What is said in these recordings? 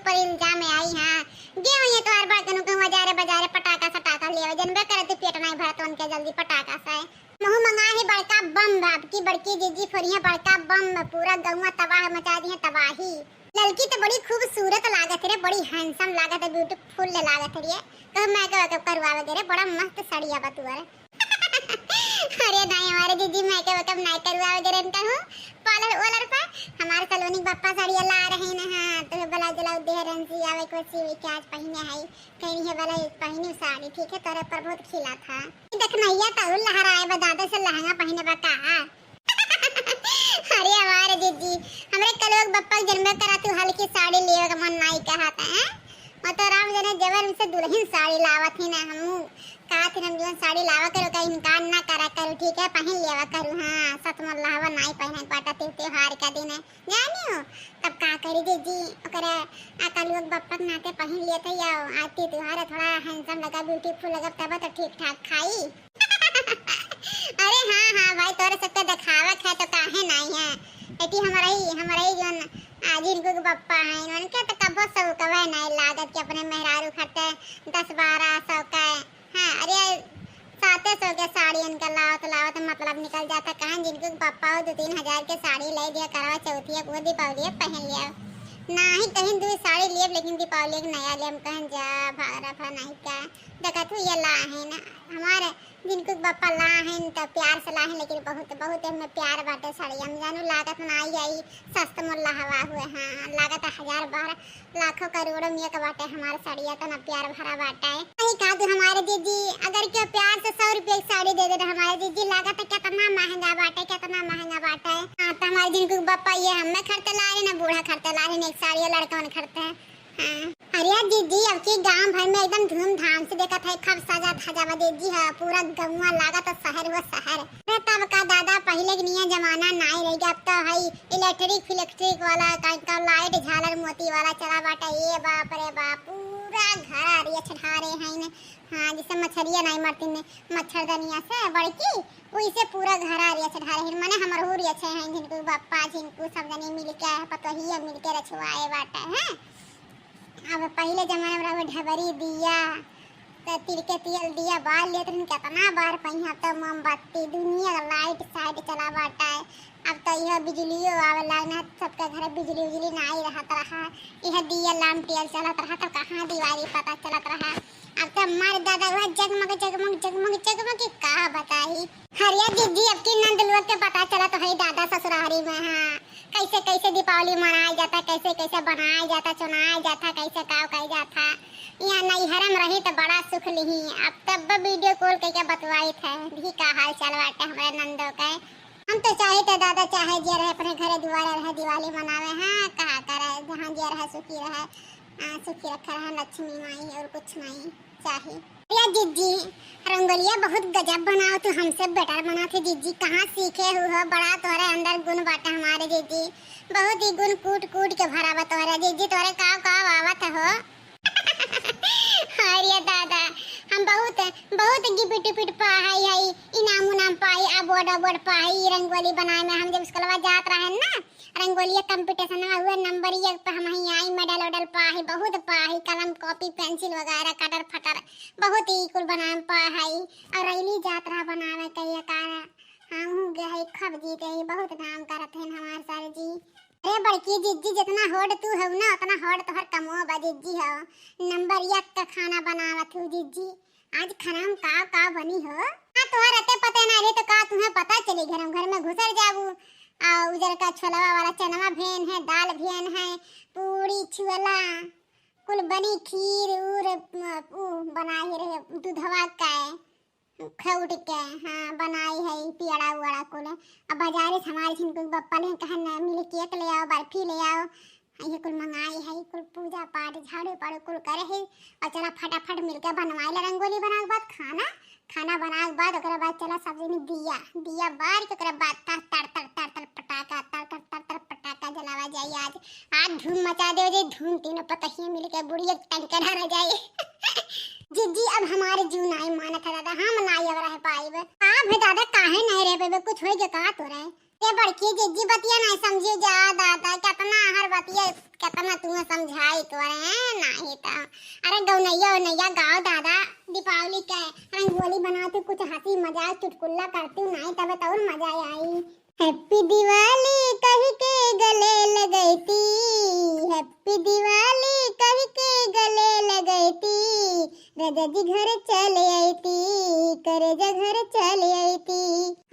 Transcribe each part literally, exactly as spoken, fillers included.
ऊपर इल्जाम आई, हाँ। गे हुई है तोहार बड़कनू कहूँ बाजारे बाजारे पटाखा सटाखा लेवे, जनबे करे तू पेट नाहीं भरत उनके जल्दी पटाखा से। महू मंगा ही बड़का बम बाप की बड़की जीजी फोरी है बड़का बम, पूरा गौवा तबाह मचा दी है तबाही। ललकी तो बड़ी खूबसूरत लागत रे, बड़ी handsome लागत है, beautiful लागत रे। कह मैं के करवावे गे रे, बड़ा मस्त साड़िया बा तुअर। अरे नाहीं हमारे जीजी, मैं के कब नाहीं करवावे गे रे इनका हूँ पार्लर वालर पर। हमारे सलोनी के बप्पा साड़िया ला रहे हैं, हाँ, तो ब्लाउज उलाउज दे रहे हैं सियावे को, सिवे के आज पहिने है। कहीं है वाला पहिनी साड़ी, ठीक है, तोरे पर बहुत खिला था। देख नैया तो लहराए बा, दादा से लहंगा पहिने बा का? अरे हमारे जीजी, हमरे कलुआ के बप्पा के जनबे करा तू हल्की साड़ी लेवे के मन नाहीं कहत है। वो तो राम जने जेवर से दुल्हन साड़ी लावत ही ना, हमू कहत ही हम जवन साड़ी लावा करू का इनकार ना करा करू, ठीक है, पहिन लेवा करू। हाँ, सत मन लहवा नाहीं पहिने के बाटा त्योहार का दिन है। जानियो, तब का करी जीजी, ओकरे आ कलुआ के बप्पा के नाते पहिन लेत है, या आज त्योहार है, थोड़ा handsome लगा, beautiful लगा, तब तो ठीक ठाक खाई। अरे हाँ, हाँ भाई, तोरे सबके देखावत है तो काहे नाहीं है। एटी हमरही, हमरही जौन, आ, जिनकू के बप्पा हैं, उनके तो कबो सौकवे नाहीं लागत कि अपने मेहरारू खाते दस बारह सौ का हाँ, अरे, साते सौ के साड़ी इनका लावत लावत मतलब निकल जाता। कहें जिनके पापा हो दो तीन हजार के साड़ी ले दिया, करवा चौथिया को दीपावली पहन लिया, नाहीं कहीं दो साड़ी लिए, लेकिन दीपावली के नया लिए। हम कहें जा भागरा भा नाहीं का। देखा तू ये ला है ना, हमारे जिनके पापा ला है तो प्यार से ला है, लेकिन बहुत बहुत हमें प्यार बाटे साड़ी। हम जानू लागत ना आई आई सस्त मोल्ला हवा हुए। हाँ, लागत हजार बार लाखों करोड़ों में एक बाटे हमार सड़िया, तना प्यार भरा बाटे। वही कहा तू हमारे जीजी, अगर केहू प्यार से सौ रुपया की साड़ी दे दे ना हमारे जीजी, लागत है कितना महंगा बाटे, कितना महंगा बाटे। हाँ, तो हमारे जिनके बप्पा ये हमें खरीदते ला रहे ना, बूढ़ा खरीदते ला रहे ना, एक साड़ी लड़कवन खरीदते हैं। हाँ। अरे जीजी, अब की गांव भर में एकदम धूमधाम से देखत है, खूब सजा धजा बा जीजी, है पूरा गौवा लागत है शहर हुआ शहर। अरे तब का दादा, पहिले के नियन जमाना नाहीं रह गया, अब तो है इलेक्ट्रिक फिलेक्ट्रिक वाला, का, का लाइट झालर मोती वाला चला बाटे। ये बाप रे बाप, पूरा घर रियछ ढारे हैं ने। हाँ, जिससे मच्छरिया नाहीं मरती ने, मच्छरदनिया से बड़की, वैसे पूरा घर रियछ ढारे हैं। मने हमरहू रियछ हैं, जिनकू बप्पा, जिनकू सब जने मिलके, पतोहिया मिलके रछवाए बाटे हैं। अब पहिले जमाना में रहे ढबरी दिया, त तिल के तेल दिया बार लेत रहन, केतना बार पहिया, अब तो मोमबत्ती, दुनिया का लाइट साइट चला बाटे। अब तो यह बिजलियो आवे लागना, सबके घरे बिजली उजली नाहीं रहत रहा, यह दिया लाम तेल चलत रहा, तो कहाँ दिवाली पता चलत रहा। अब तो मार दादा वह जगमग जगमग जगमग जगमग के का बताई। हरिया दीदी, अब की नंद लोग के पता चला तो है दादा ससुरारी में, हाँ, कैसे कैसे दीपावली मनाया जाता, कैसे कैसे बनाया जाता, चुनाया जाता, कैसे काव कहा जाता। यहाँ नैहर में रही तो बड़ा सुख लिही। अब तब वीडियो कॉल करके बतवाई थे भी का हाल चाल बाटे हमारे नंदो के। हम तो चाहे थे दादा, चाहे जे रहे अपने घरे दुआरे रहे, दिवाली मनावे, हाँ, कहा करे, जहाँ जे रहे सुखी रहे, आ, सुखी रखा रहे लक्ष्मी माई, और कुछ नहीं चाही। या जीजी, रंगोलिया बहुत गजब बनाओ तू, हमसे better बनाओ थे जीजी, कहाँ सीखे हो, हो? बड़ा तोहरे अंदर गुण बाटे हमारे जीजी, बहुत ही गुण कूट कूट के भरा बा तोहरे जीजी, तोहरे काव काव आवत हो। अरे दादा, हम बहुत, बहुत गिफ्ट उफ्ट पाई है, इनाम उनाम पाई, award award पाई, रंगोली बनाए में। हम जब स्कूलवा जात रहन ना, रंगोलिया competition में हुए number एक पे हम ही आई, medal उडल पाही, बहुत पाही, कलम कॉपी पेंसिल वगैरह कटर फटर बहुत ही कुल बनाए पाही। और रैली जात रहा बनावे के ये कारण हम हूँ गए है, खूब जीते ही बहुत नाम करत हैं हमार सर जी। अरे बड़की जिज्जी, जितना होड़ तू है ना उतना होड़ तोहर कमो बा जिज्जी हो, number एक का खाना बनावत हूँ जिज्जी। आज खाना में का का बनी हो? हाँ, तोहर अते पते ना रहे तो का तुम्हें पता चली? घर में, घर में घुसर जाबू। आ उजर का छोलवा वाला चनवा भेन है, दाल भेन है, पूरी छुअला, कुल बनी खीर उर, उ, बनाए रहे दूधवा का, खौट के, हाँ, बनाई है पियड़ा उड़ा कुल। अब बाजारे से हमारे झिनकू के बप्पा ले कहन मिल केक ले आओ, बर्फी ले आओ, ये कुल मंगाई है, कुल पूजा पाठ, झाड़ू पाड़ू कुल करे है। और चला फटाफट मिलके बनवाई ला रंगोली, बना के बाद खाना, खाना बना के बाद ओकरे बाद चला सब जनी दिया, दिया बार के ओकरे बाद ता-, तर, तर, तर, तर पटाखा, तर, तर, तर, तर पटाखा जलावा जाई आज। आज धूम मचा दे जे, धूम तीनों पतहिए मिलके बुढ़िया टंके धरा जाई। जिज्जी, अब हमारे जू नाई मानत है दादा, हम नाई अब रह पाइब। आप है दादा, काहे नहीं रह पाइब? कुछ होई जे का तोरे? ए बड़की जिज्जी बतिया नाहीं समझी जा दादा, केतना हर बतिया, केतना तुहैं समझाई तोरे, हैं, नाहीं त। अरे गौनैया, गौनैया गाओ दादा, दीपावली के रंगोली बनाओ तू, कुछ हँसी मजाक चुटकुल्ला करती नाहीं, तबे तो और मजा आई। Happy Diwali कहि के गले लगइती, Happy Diwali कहि के गले लगइती, राजा जी घर चले अइती, करेजा घर चले अइती।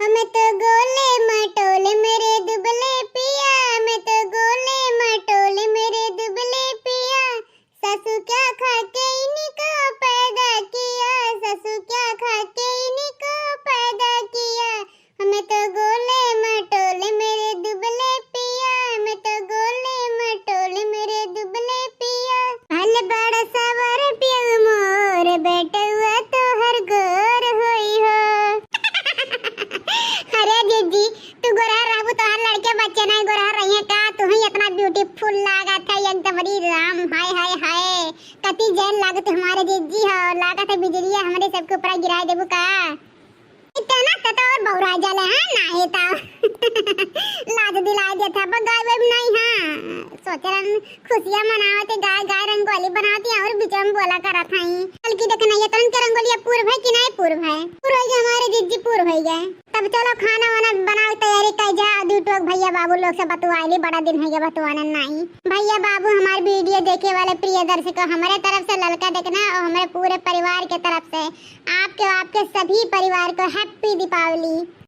हम तो गोले मटोले मेरे दुबले पिया, हम तो गोले मटोले मेरे दुबले पिया, सासू क्या खा के इनको पैदा किया, सासू क्या खा के इनको पैदा किया। हमें तो गोले मटोले मेरे दुबले पिया, हमें तो गोले मटोले मेरे दुबले पिया। भल बड़ा सवर पिया मोर, बेटवा तोहर गोर होई हो। अरे जिज्जी, तू गोरहर रहबू, तोहर लड़के बच्चे नाहीं गोरहर रहिहैं का? तू ही इतना beautiful लागत है एकदम, अरे राम, हाय, हाय, हाय। कति जैन लागत है हमारे जिज्जी हो, लागत है बिजलिया हमरे सबके ऊपर गिराए देबू का? इतना त तो और बौरा जाले, हाँ, नाहीं त। लाज दिलाए देत है, अब गायब नाहीं, हाँ। सोचे रहन खुशियाँ मनावत है, गाय, गाय रंगोली बनावत है और बीच में बोला करत है। बल्कि देखना, ये तरन के रंगोली अब पूर भय कि नाहीं पूर भय? पूर होइ गए हमारे जिज्जी, पूर होइ गए। तब चलो खाना वाना बनाओ, तैयारी कर जा। दू टोक भैया बाबू लोग से बतुआइली, बड़ा दिन होइ गया बतुआना नाहीं। भैया बाबू, हमार video देखे वाले प्रिय दर्शकों, हमरे तरफ से ललका देखना और हमरे पूरे परिवार के तरफ से आपके, आपके सभी परिवार को Happy दीपावली।